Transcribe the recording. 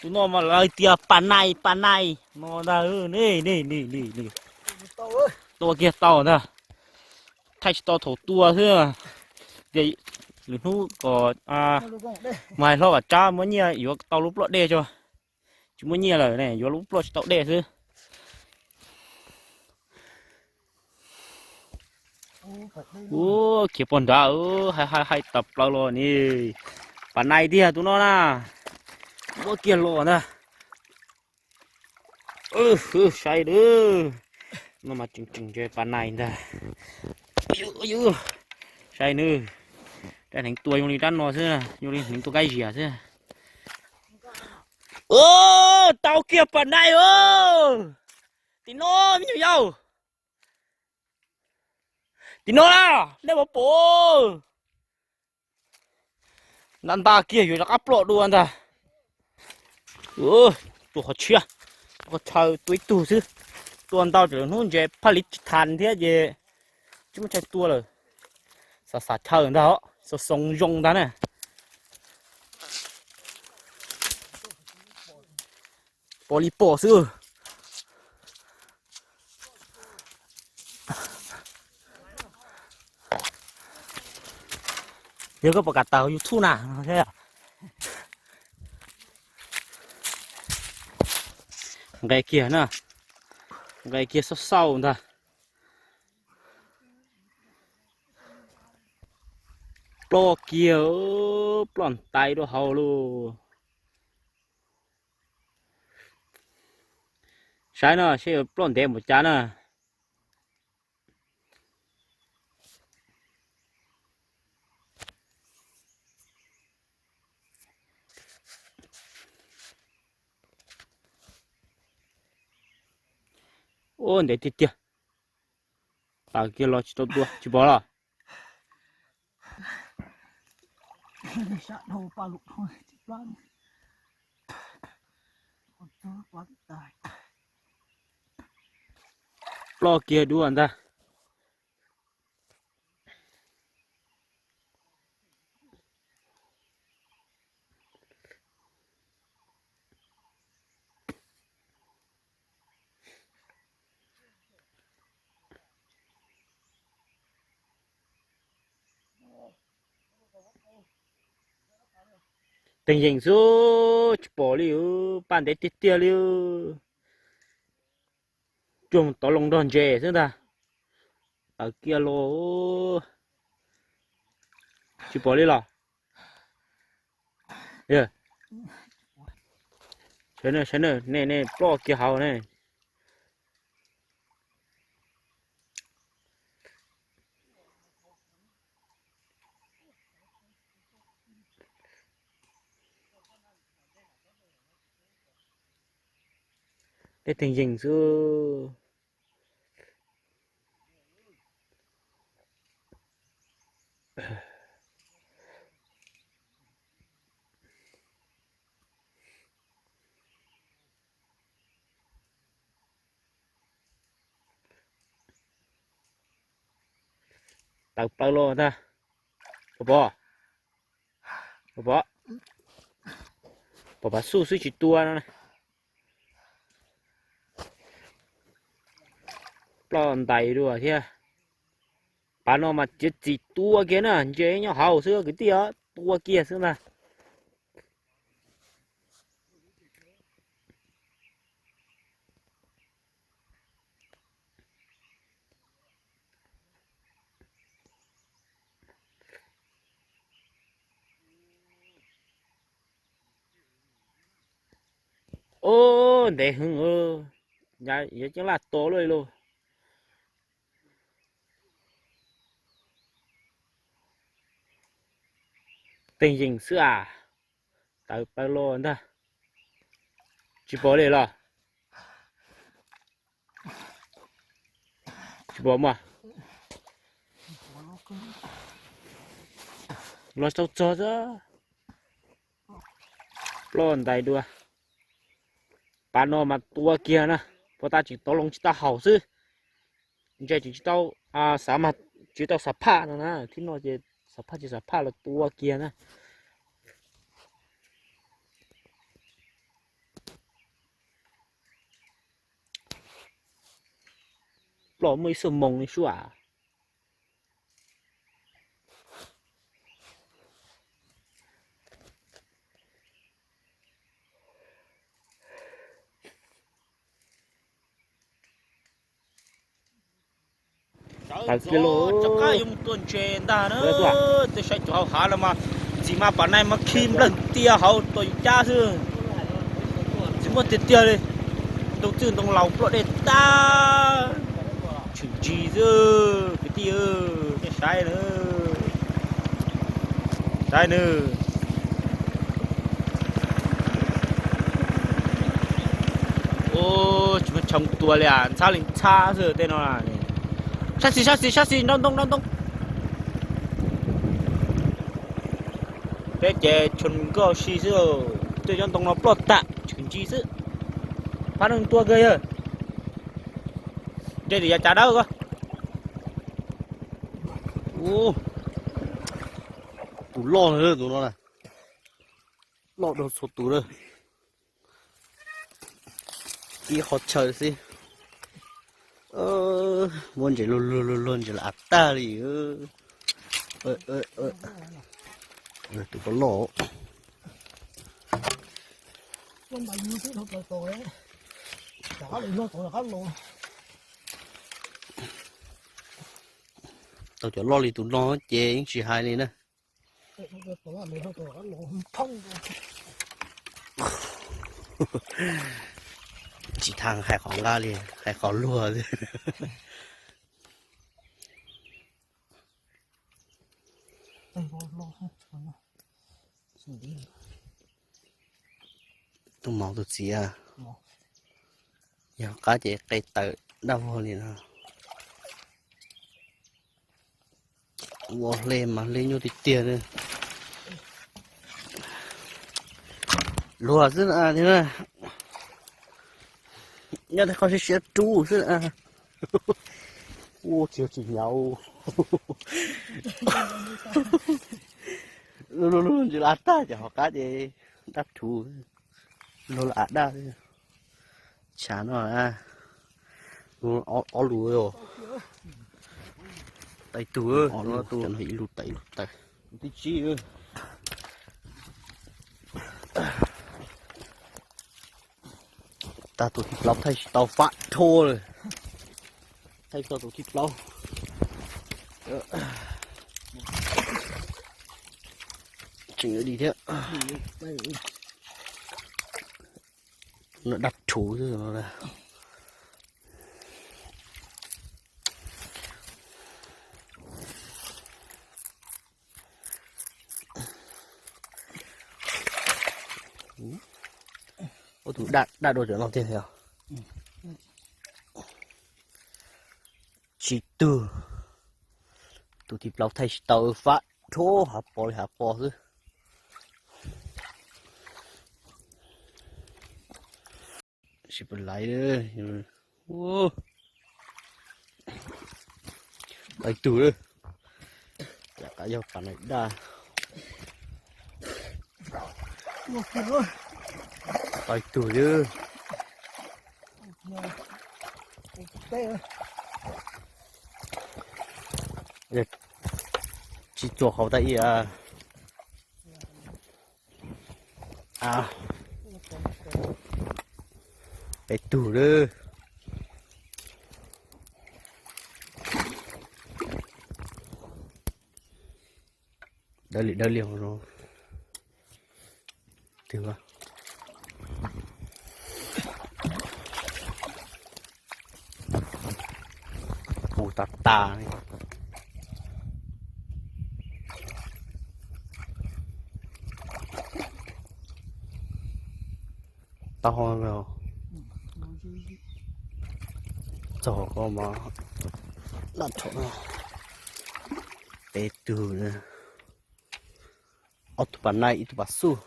Tus no mas lawv tias pas nais pas nais no ntag. Tua kiag tau ntag. Thaij tsis tau thaum tua xwb. Tias lwm hnub kom mus hais hlob Vam Tsab muab nyiaj yuav tau lub ploj dej tso. Tsis muaj nyiaj lawm ne, yuav lub ploj tsis tau dej xwb. Ua khiav pog nrad, hais hais hais tas plaws los ni. Pas nais tiag tus no na. Muab kiag los ntag. Saib nws, no mas tseem tseem ntshe pas nais ntag. Saib nws, rab hneev tua zoo li rab no xwb, zoo li hneev tua kab zias xwb. Tau kiag pas nais. Tim no me nyuam yaus, tim no na, nej puas pom? Nta nta kiag yuav rov qab ploj dua ntag. Tua qhov tshiab, qhov chaw tua ib tug xwb. Tua ntau tsam hnub ntses phaj li tsis thas thiab ces tsis muaj chaw tua lawm. Xav xav chaw ntag, xoo xoo zoo ntag na. Pom li pom xwb. Yog koj pom kam tawm YouTube na. Nqes kiag na, nqes kiag xauj xauj ntag. Ploj kiag, ploj ntais rau hauv lauj. Saib no seb yuav ploj ntev npaum cas na. Ua ntev tiag tiag. Tawm kiag los tsis tau tua, tsis pom los? Ploj kiag dua ntag. Teeg yees xwb, tsis pom li, paj ntev tiag tiag li. Cuag tov loo nrog ntses xwb ntag. Tawm kiag los tsis pom li los? Saib na, nej, nej ploj kiag hauv ne. Tej teeg yees xwb. Tawm plaws los ntag. Pom, pom, pom pas xuj xwb tsis tua no. Ploj ntais dua thiab. Pas no mas txiav txim tua kiag na, ntses nyob hauv xwb kwv tij, tua kiag xwb ntag. Ub, ntev heev, yuav coj laj tua luaj li lauj. Teeg yees xwb as. Tawm plaws los ntag. Tsis pom li los? Tsis pom mas. Los tau txog xwb. Ploj ntais dua. Pas no mas tua kiag na. Puag ta tseem tov loo tsis tau haum xwb. Ntses tseem tsis tau, xav mas tsis tau xav phaj no na. Thib no ces xav phaj tsis xav phaj los tua kiag na. ploj muaj ib xuab moos li sub a. Tawm kiag lauj. Rov qab yuav mus tua ntses ntag na. Tej saib cov hauv hav no mas ntxim mas pam nais mas khi nplawg tiag hauv tua yus cab xwb. Tsis muaj tiag tiag li. Ntoo txwj ntoo laus ploj dej tag. Tshwm ntsis xwb kwv tij, nej saib na. Saib na. Tsis muaj tshoo tua li as, ntxhab li ntxhab xwb tej no. Sab xis sab xis sab xis nraum ntoo nraum ntoo. Peb ces tshon nkauj si xwb, tej cov ntoo no ploj tag tshwm ntsis xwb. Phab neeg tua kawg yawg. Ntsej tis yav cav dawb ko. Tus loj na, tus no na. Loj dua txhua tus na. Ib qho chaw xwb. Muab ntses luag luag luag luag ntses lam av tag li. Tus ko loj. Tau cov loj li tus no ces yeej tsis hais li na. Tsis tau hais qhov nqa li, hais qhov luag xwb. Tus maum tus txiv, yog qab ces qe tawm daj vog li no. Ua hle mas hle nyuaj tiag tiag li. Luag xwb na thiab na. Nyob tej qhov siab siab rub xwb na. Ua tsis tsis hnyav. Luag luag luag ntsis lav tag ces hov qab ces daj rhuv. Luag lav daj. Tshav no, ob lus, tau ib tug, ib lus tau ib lus tawm. Tib tsib. Tag tus thib plaub thaij tsis tau fab dhau lawm. Thaij tau tus thib plaub. Tseem yuav dim thiab. No daj rhuv xwb no. Ua tus daj daj dua cov no tiag os. Tsis tug. Tus thib plaub thaij tsis tau, fab dhau hav pos li hav pos xwb. Tsis pom laiv. Tau ib tug lawm. Yog pas nais daj. Tau ib tug lawm. Tsis txuas qhov tag ib a. Peb tug lawm. Dawb li dawb li no. Twg pu tas tas li. Tau ho, txog ko mas laj thaum no. Peb tug, ob tug pas nais ib tug pas xuj.